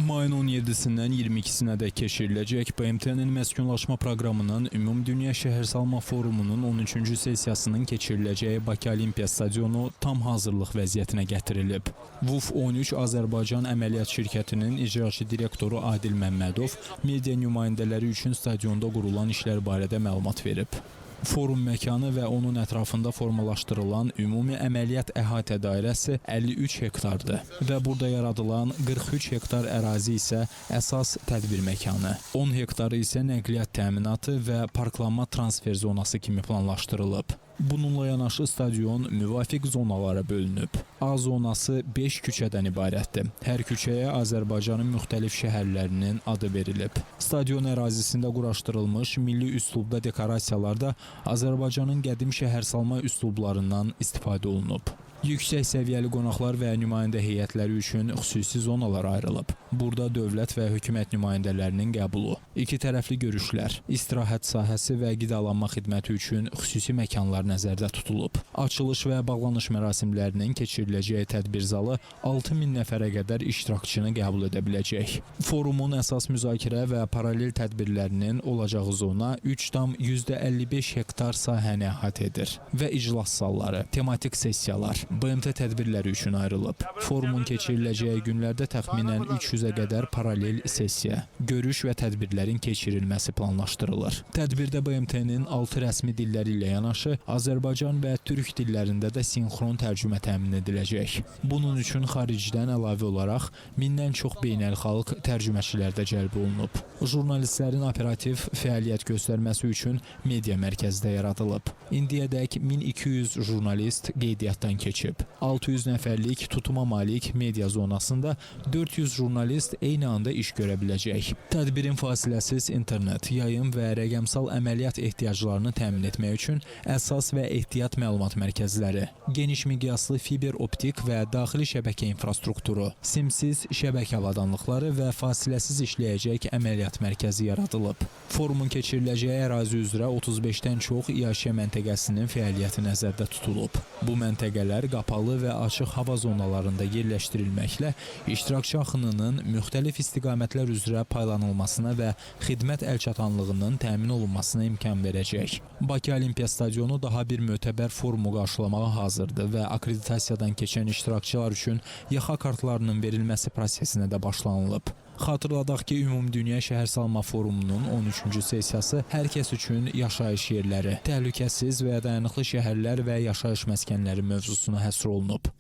Mayın 17-sindən 22-sinədək keçiriləcək BMT-nin məskunlaşma proqramının Ümumdünya Şəhərsalma Forumunun 13-cü sessiyasının keçiriləcəyi Bakı Olimpiya Stadionu tam hazırlıq vəziyyətinə gətirilib. VUF 13 Azərbaycan Əməliyyat Şirkətinin icraçı direktoru Adil Məmmədov media nümayəndələri üçün stadionda qurulan işlər barədə məlumat verib. Forum məkanı və onun ətrafında formalaşdırılan ümumi əməliyyat əhatə dairəsi 53 hektardır və burada yaradılan 43 hektar ərazi isə əsas tədbir məkanı, 10 hektarı isə nəqliyyat təminatı və parklanma transfer zonası kimi planlaşdırılıb. Bununla yanaşı stadion müvafiq zonalara bölünüb. A zonası 5 küçədən ibarətdir. Hər küçəyə Azərbaycanın müxtəlif şəhərlərinin adı verilib. Stadion ərazisində quraşdırılmış milli üslubda dekorasiyalarda Azərbaycanın qədim şəhərsalma üslublarından istifadə olunub. Yüksək səviyyəli qonaqlar və nümayəndə heyətləri üçün xüsusi zonalar ayrılıb. Burada dövlət və hökumət nümayəndələrinin qəbulu, iki tərəfli görüşlər, istirahət sahəsi və qidalanma xidməti üçün xüsusi məkanlar nəzərdə tutulub. Açılış və bağlanış mərasimlərinin keçiriləcəyi tədbir zalı 6000 nəfərə qədər iştirakçını qəbul edə biləcək. Forumun əsas müzakirə və paralel tədbirlərinin olacağı zona 3,55 hektar sahəni əhatə edir və iclas zalları, tematik sessiyalar, BMT tədbirləri üçün ayrılıb. Forumun keçiriləcəyi günlərdə təxminən 300-ə qədər paralel sessiya, görüş və tədbirlərin keçirilməsi planlaşdırılır. Tədbirdə BMT-nin 6 rəsmi dilləri ilə yanaşı Azərbaycan və türk dillərində də sinxron tərcümə təmin ediləcək. Bunun üçün xaricdən əlavə olaraq 1000-dən çox beynəlxalq tərcüməçilər də cəlb olunub. Jurnalistlərin operativ fəaliyyət göstərməsi üçün media mərkəzi də yaradılıb. İndiyədək 1200 jurnalist qeydiyyatdan keçib. 600 nəfərlik tutuma malik media zonasında 400 jurnalist eyni anda iş görə biləcək. Tədbirin fasiləsiz internet, yayım və rəqəmsal əməliyyat ehtiyaclarını təmin etmək üçün əsas və ehtiyat məlumat mərkəzləri, geniş miqyaslı fiber optik və daxili şəbəkə infrastrukturu, simsiz şəbəkə avadanlıqları və fasiləsiz işləyəcək əməliyyat mərkəzi yaradılıb. Forumun keçiriləcəyi ərazi üzrə 35-dən çox iaşə məntəqəsinin fəaliyyəti nəzərdə tutulub. Bu məntəqələr qapalı və açıq hava zonalarında yerləşdirilməklə iştirakçı axınının müxtəlif istiqamətlər üzrə paylanılmasına və xidmət əlçatanlığının təmin olunmasına imkan verəcək. Bakı Olimpiya Stadionu daha bir mötəbər forumu qarşılamağa hazırdır və akkreditasiyadan keçən iştirakçılar üçün yaxa kartlarının verilməsi prosesinə də başlanılıb. Xatırladaq ki, Ümumdünya Şəhərsalma Forumunun 13-cü sessiyası hər kəs üçün yaşayış yerləri, təhlükəsiz və dayanıqlı şəhərlər və yaşayış məskənləri mövzusuna həsr olunub.